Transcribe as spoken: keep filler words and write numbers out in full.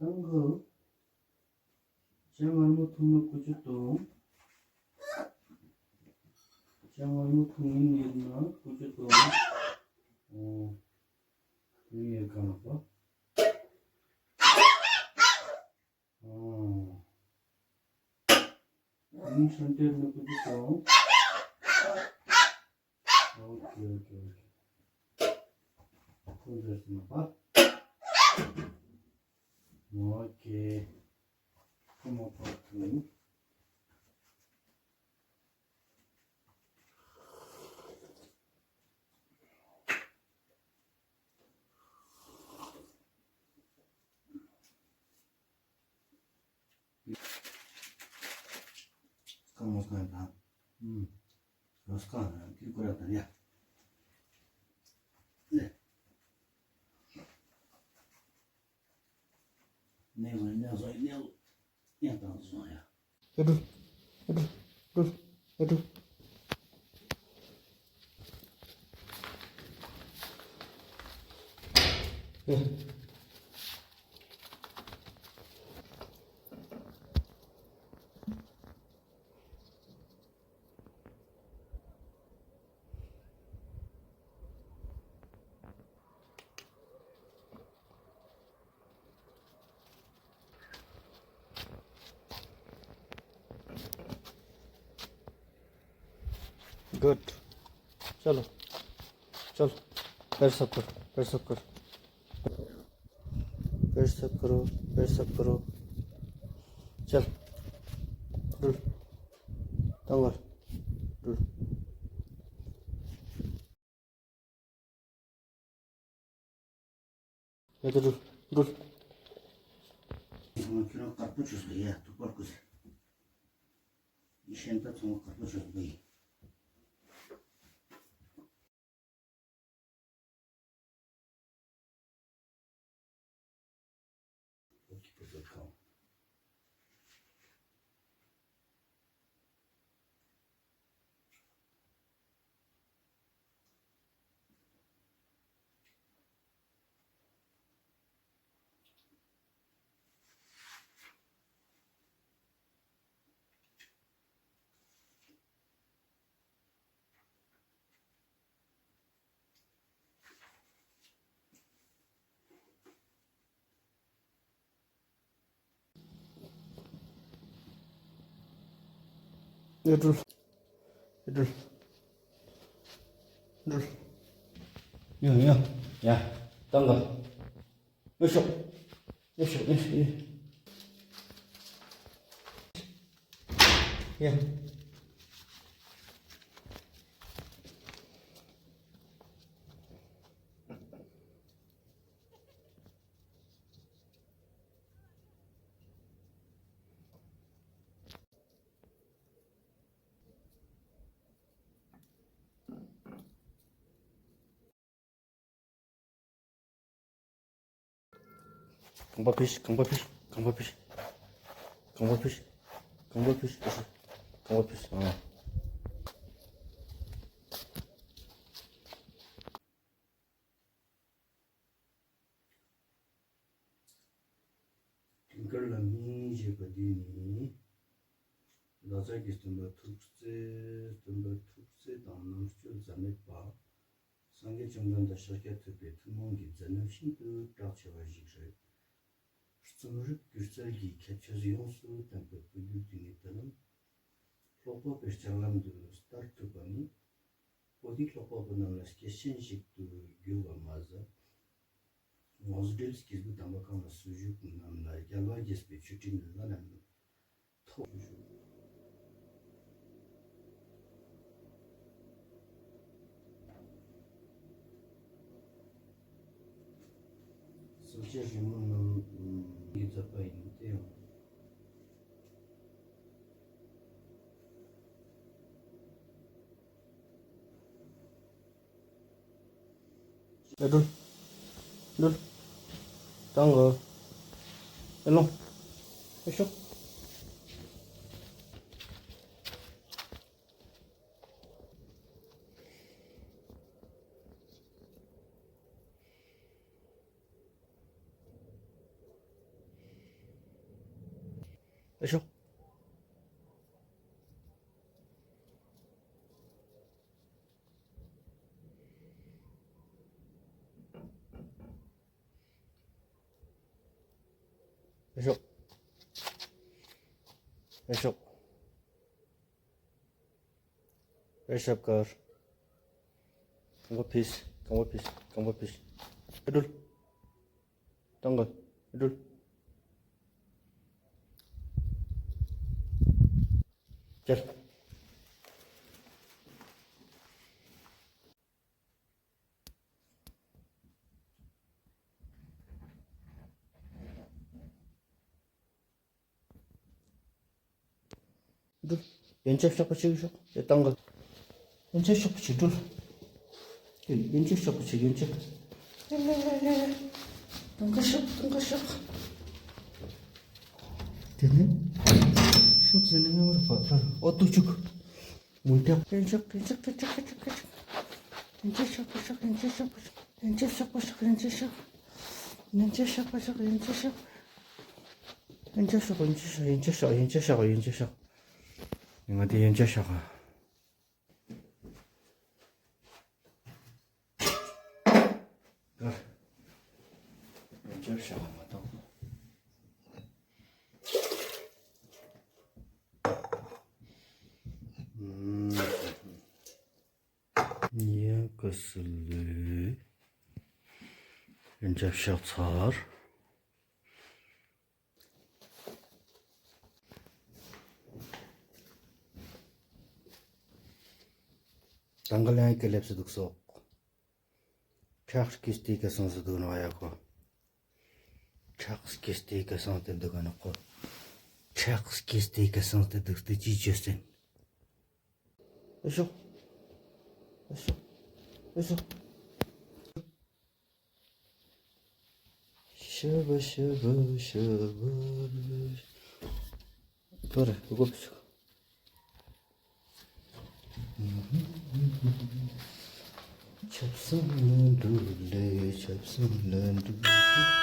ང་ཅ་མངར་མོ་འཐུང་ན་ཀུ་ཅོ་གཏོང་། ཅ་མངར་མོ་འཐུང་ཡིན་ཡོད་ན་ཀུ་ཅོ་གཏོང་། འོ། འཐུང་ཡོད་ག་ན་པ། འོ། འཐུང་ཆན་ཏེ་ནུ་ཀུ་ཅོ་གཏོང་། ཨོ་ཁེ་ཨོ་ཁེ་ཨོ་ཁེ། ཁོང་ཚོས་མ་པ། ཨོ་ཁེ། ཁོ་མ་པ་ཐུང་། སྐམ་མོ་སྐམ་དང་། ཨུམ། རོ་སྐམ་དང་ཀི་ཀུ་ར་དང་ཡ། ནེ། ནེ་བཟོ་ནེ་བཟོ་ནེ་བཟོ། ཡ་དང་བཟོ་ཡ། ཨེ་འགྲུལ། ཨེ་འགྲུལ། འགྲུལ། ཨེ་འགྲུལ། ཨེ། Good. चलो। चलो। पैर साफ कर, पैर साफ कर। पैर साफ करो, पैर साफ करो। चल। रुल। तंगल। रुल। ཡ་ད་རུལ། རུལ། ཚང་མ་ཁྱོད་རང་དཀར་པོ་བྱོས་པ་ཡ། ཐུག་པར་བཀོད་ཟེར། ཡེ་ཤེས་ད་ཚང་མ་དཀར་པོ་བྱོས་པ་ཡིན། ཨོ་ཁེ། ཡ་རུལ། ཡ་རུལ། རུལ། ཡ་ཡ། ཡ། ཏང་ག། ཡ་ཤོག། ཡ་ཤོག། ཡ་ཤོག། ཡ། ཡ། རྐང་པ་ཕིས། རྐང་པ་ཕིས། རྐང་པ་ཕིས། རྐང་པ་ཕིས། རྐང་པ་ཕིས། ཨ། དུས་འཁོར་ལམ་སྙིང་ཞེས་པ་འདི་ནི། ལྷ་ས་གི་སྟོན་པ་ཐུགས་བརྩེ། སྟོན་པ་ཐུགས་བརྩེ་དང་རྣམ་དཔྱོད་ཟད་མེད་པ། སངས་རྒྱས་བཅོམ་ལྡན་འདས་ཤཱཀྱ་ཐུབ་པའི་ཐུན་མོང་གི་མཛད་རྣམ་ཤིན་ཏུ་གྲགས་ཆེ་བ་ཞིག་རེད། རྩོམ་རིག་སྒྱུ་རྩལ་གྱི་ཁྱད་ཆོས་ཡོངས་སུ་ལྡན་པའི་བོད་བརྒྱུད་འབྲི་ངེས་དོན་རྣམས་སློབ་དཔོན་པོའི་ལྕགས་ལམ་དུ་བསྟར་ཐུབ་པ་ནི། བོད་ཡིག་ཀློག་པ་པོ་རྣམས་ལ་སྐྱེས་ཆེན་ཞིག་ཏུ་གྱུར་བ་མ་ཟད། ངོ་སྤྲོད་སྐྱེས་བུ་དམ་པ་ཁམས་ལ་སུ་བཞུགས་རྣམས་ལ་རྒྱལ་བ་དགྱེས་པའི་མཆོད་སྤྲིན་བླ་ན་མེད་པ་ཐོབ། སེམས་ཅན་རིང་མོ་རྣམས་ཀྱི་མཛད་པ་ཡིན་ཏེ། ཨེ་རུལ། རུལ། ཏང་ག། ཨེ་ལོང་། ཨེ་ཤོག། ཨེ་ཤོག། ཨེ་ཤོག། ཨེ་ཤོག། ཨེ་ཤོག་ཀར། རྐང་པ་ཕིས། རྐང་པ་ཕིས། རྐང་པ་ཕིས། ཨེ་འགྲུལ། ཏང་ག་ཨེ་འགྲུལ། ཅལ། འགྲུལ། ཡན་ཆད་ཤོག་པ་ཞིག་ཤོག། ཡ་ཏང་ག་ཡན་ཆད་ཤོག་པ་ཞིག་འགྲུལ། ཡན་ཆད་ཤོག་པ་ཞིག། ཡན་ཆད། ཡ་ཡ་ཡ་ཡ་ཡ། ཏང་ག་ཤོག། ཏང་ག་ཤོག། དེ་ནས་ཤོག་ཟེར་ན་ཡང་རུ་ཕ་ཕ་འོ་ཏུ་ཅུག། མུན་ཏེག། ཡན་ཆད་ཤོག། ཡན་ཆད་ཤོག་པ་ཤོག། ཡན་ཆད་ཤོག་པ་ཤོག། ཡན་ཆད་ཤོག་པ་ཤོག། ཡན་ཆད་ཤོག་པ་ཤོག། ཡན་ཆད་ཤོག། ཡན་ཆད་ཤོག་པ་ཤོག། ཡན་ཆད་ཤོག། ཡན་ཆད་ཤོག། ཡན་ཆད་ཤོག། ཡན་ཆད་ཤོག། ཡན་ཆད་ཤོག། ཡན་ཆད་ཤོག། ང་དེ་ཡན་ཆད་ཤོག། ཡན་ཆད་ཤོག་མ་གཏོགས། ཉེ་ག་སི་ལུས། ཡན་ཆད་ཤོག་ཚར། ཏང་ག་ལན་ཡ་ཀེ་ལེབ་སི་དུག་སོག། ཁྲག་སྐྱེས་ཏེ་ཀ་སང་སི་དུག་ནོག་ཡ་ཁོ། ཁྲག་སྐྱེས་ཏེ་ཀ་སང་སྟེ་དུག་ག་ནོག་ཁོ། ཁྲག་སྐྱེས་ཏེ་ཀ་སང་སྟེ་དུག་སྟེ་ཅི་ཅོས་ཟེར། ཨེ་ཤོག། ཨེ་ཤོག། ཨེ་ཤོག། ཤ་བ་ཤ་བ་ཤ་བ། པར་གོ་བ་ཤོག། ཆབ་གསང་ལ་འགྲོ་ལེ། ཆབ་གསང་ལ་འགྲོ་ལེ།